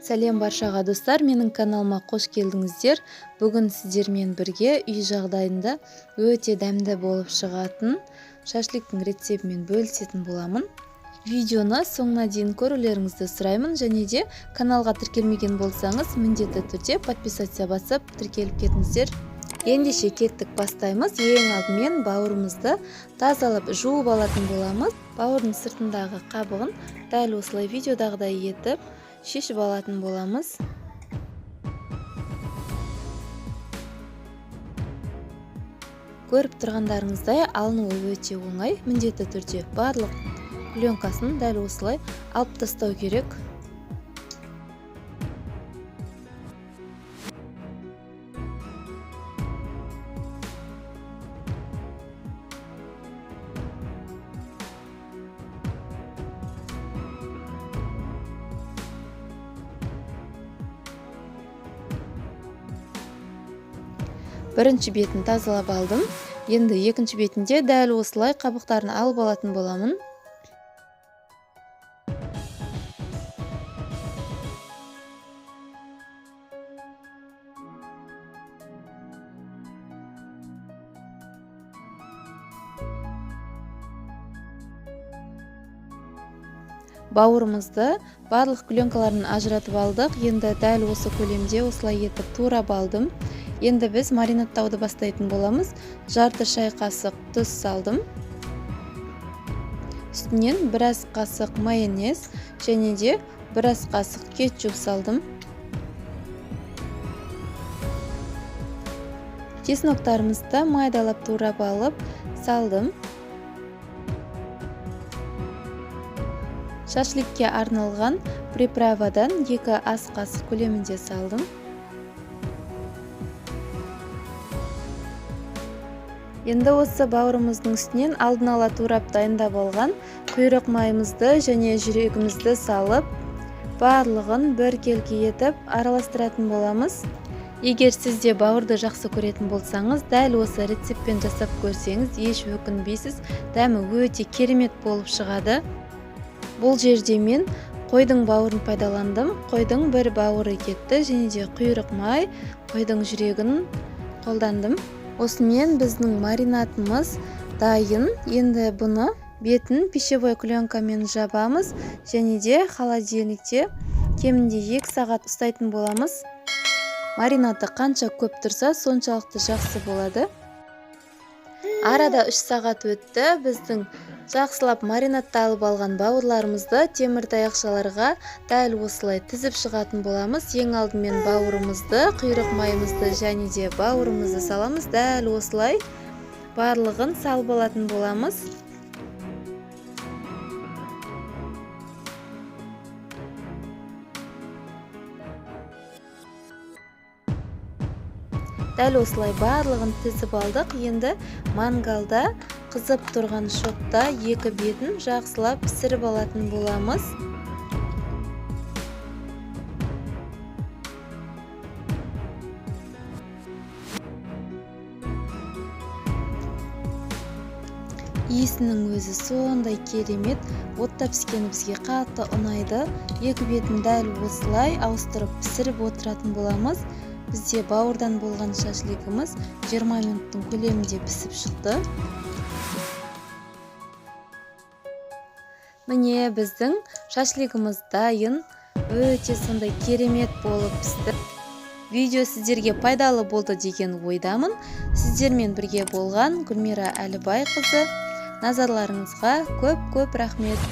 Сәлем баршаға, достар! Менің каналыма қош келдіңіздер. Бүгін сіздермен бірге үй жағдайында өте дәмді болып шығатын шашликтің рецептімен бөлісетін боламын. Видеоны соңына дейін көрулеріңізді сұраймын және де каналға тіркелмеген болсаңыз, міндетті түрде подписаться басып, тіркеліп кетіңіздер. Ендеше кеттік, бастаймыз. Ең алдымен бауырымызды тазалап, жуып алатын боламыз. Бауырдың сыртындағы қабығын дәл осылай видеодағыдай етіп шешіп алатын боламыз. Көріп тұрғандарыңыздай, алынуы өте оңай. Міндетті түрде барлық пленкасын дәл осылай алып тастау керек. Бірінші бетін тазалап алдым. Енді екінші бетінде дәл осылай қабықтарын алып алатын боламын. Бауырымызды барлық пленкаларын ажыратып алдық. Енді дәл осы көлемде осылай етіп турап алдым. Енді біз маринадтауды бастайтын боламыз. Жарты шай қасық тұз салдым. Үстінен біраз қасық майонез және де біраз қасық кетчуп салдым. Чесноктарымызды майдалап турап алып салдым. Шашликке арналған приправадан 2 ас қасық көлемінде салдым. Енді осы бауырымыздың үстінен алдын ала турап дайындап алған құйрық майымызды және жүрегімізді салып, барлығын біркелкі етіп араластыратын боламыз. Егер сіз де бауырды жақсы көретін болсаңыз, дәл осы рецептпен жасап көрсеңіз, еш өкінбейсіз. Дәмі өте керемет болып шығады. Бұл жерде мен қойдың бауырын пайдаландым. Қойдың бір бауыры кетті және де құйрық май, қойдың жүрегін қолдандым. Осымен біздің маринадымыз дайын. Енді бұны бетін пищевой пленкамен жабамыз және де холодильникте кемінде 2 сағат ұстайтын боламыз. Маринады қанша көп тұрса, соншалықты жақсы болады. Арада 3 сағат өтті. Біздің жақсылап маринадталып алған бауырларымызды темір таяқшаларға дәл осылай тізіп шығатын боламыз. Ең алдымен бауырымызды, құйрық майымызды және де бауырымызды саламыз. Дәл осылай барлығын салып алатын боламыз. Дәл осылай барлығын тізіп алдық. Енді мангалда қызып тұрған шотта екі бетін жақсылап пісіріп алатын боламыз. Иісінің өзі сондай керемет, отта піскені бізге қатты ұнайды. Екі бетін дәл осылай ауыстырып пісіріп отыратын боламыз. Бізде бауырдан болған шашлигіміз 20 минуттың көлемінде пісіп шықты. Міне, біздің шашлигіміз дайын, өте сондай керемет болып пісті. Видео сіздерге пайдалы болды деген ойдамын. Сіздермен бірге болған Гүлмира Әлібайқызы. Назарларыңызға көп-көп рахмет.